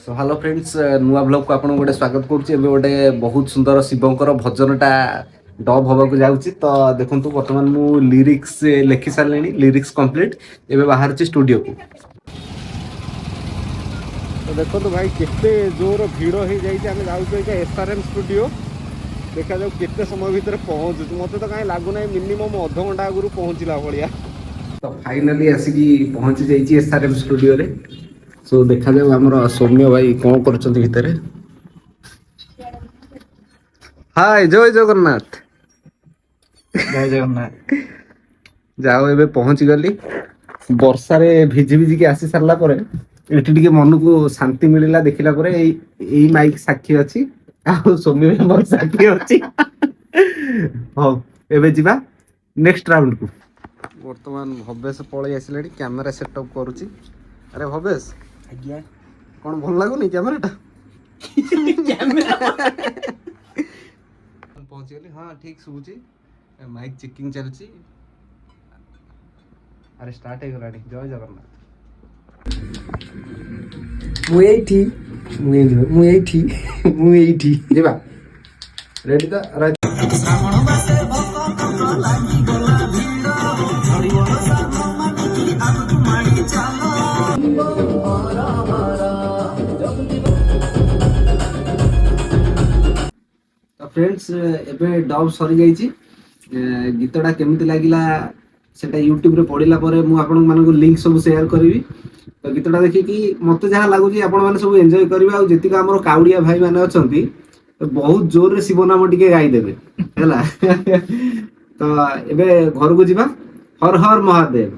Show hello friends, ନୂଆ ବ୍ଲଗ୍କୁ ଆପଣଙ୍କୁ ଗୋଟେ ସ୍ୱାଗତ କରୁଛି। ଏବେ ଗୋଟେ ବହୁତ ସୁନ୍ଦର ଶିବଙ୍କର ଭଜନଟା ଡବ୍ ହେବାକୁ ଯାଉଛି। ତ ଦେଖନ୍ତୁ, ବର୍ତ୍ତମାନ ମୁଁ ଲିରିକ୍ସ ଲେଖି ସାରିଲିଣି, ଲିରିକ୍ସ କମ୍ପ୍ଲିଟ୍। ଏବେ ବାହାରୁଛି ଷ୍ଟୁଡ଼ିଓକୁ। ତ ଦେଖନ୍ତୁ ଭାଇ, କେତେ ଜୋର ଭିଡ଼ ହେଇଯାଇଛି। ଆମେ ଯାଉଛୁ ଏଇଟା ଏସ୍ଆର୍ଏମ୍ ଷ୍ଟୁଡ଼ିଓ। ଦେଖାଯାଉ କେତେ ସମୟ ଭିତରେ ପହଞ୍ଚୁଛୁ। ମୋତେ ତ କାହିଁ ଲାଗୁନାହିଁ ମିନିମମ୍ ଅଧଘଣ୍ଟା ଆଗରୁ ପହଞ୍ଚିଲା ଭଳିଆ। ତ ଫାଇନାଲି ଆସିକି ପହଞ୍ଚି ଯାଇଛି ଏସ୍ଆର୍ଏମ୍ ଷ୍ଟୁଡ଼ିଓରେ। ସୋ ଦେଖାଯାଉ ଆମର ସୌମ୍ୟ ଭାଇ କ'ଣ କରୁଛନ୍ତି ଭିତରେ। ହାଏ, ଜୟ ଜଗନ୍ନାଥ। ଜୟ ଜଗନ୍ନାଥ। ଯାଉ, ଏବେ ପହଞ୍ଚି ଗଲି। ବର୍ଷାରେ ଭିଜି ଭିଜିକି ଆସି ସାରିଲା ପରେ ଏଠି ଟିକେ ମନକୁ ଶାନ୍ତି ମିଳିଲା ଦେଖିଲା ପରେ। ଏଇ ଏଇ ମାଇକ୍ ସାକ୍ଷୀ ଅଛି ଆଉ ସୌମ୍ୟ ବି ଆମର ସାକ୍ଷୀ ଅଛି। ହଉ, ଏବେ ଯିବା ନେକ୍ସଟ ରାଉଣ୍ଡକୁ। ବର୍ତ୍ତମାନ ଭବେଶ ପଳେଇ ଆସିଲେଣି, କ୍ୟାମେରା ସେଟଅପ୍ କରୁଛି। ଆରେ ଭବେଶ! ଆଜ୍ଞା। କ'ଣ ଭଲ ଲାଗୁନି କ୍ୟାମେରାଟା? ପହଞ୍ଚିଗଲି। ହଁ, ଠିକ ଶୁଭୁଛି। ମାଇକ୍ ଚେକିଂ ଚାଲିଛି। ଆରେ, ଷ୍ଟାର୍ଟ ହେଇଗଲାଣି। ଜୟ ଜଗନ୍ନାଥ। ମୁଁ ଏଇଠି, ମୁଁ ଏଇଠି, ମୁଁ ଏଇଠି, ମୁଁ ଏଇଠି। ଯିବା, ରେଡି ତ? ଶ୍ରାବଣ ମାସେ ଭକ୍ତଙ୍କ ଲାଗିଗଲା ଭିଡ଼, ଝଡ଼ି ବରଷା ନ ମାନିକି ଆଗକୁ ମାଡ଼ି ଚାଲ। ହର ହର। ତ ଫ୍ରେଣ୍ଡସ୍, ଏବେ ଡବ୍ ସରିଯାଇଛି। ଗୀତଟା କେମିତି ଲାଗିଲା, ସେଟା ୟୁଟ୍ୟୁବରେ ପଡ଼ିଲା ପରେ ମୁଁ ଆପଣମାନଙ୍କୁ ଲିଙ୍କ ସବୁ ସେୟାର କରିବି। ତ ଗୀତଟା ଦେଖିକି ମତେ ଯାହା ଲାଗୁଛି, ଆପଣମାନେ ସବୁ ଏନ୍ଜୟ କରିବେ। ଆଉ ଯେତିକି ଆମର କାଉଡ଼ିଆ ଭାଇମାନେ ଅଛନ୍ତି, ତ ବହୁତ ଜୋରରେ ଶିବ ନାମ ଟିକେ ଗାଇଦେବେ, ହେଲା? ତ ଏବେ ଘରକୁ ଯିବା। ହର ହର ମହାଦେବ।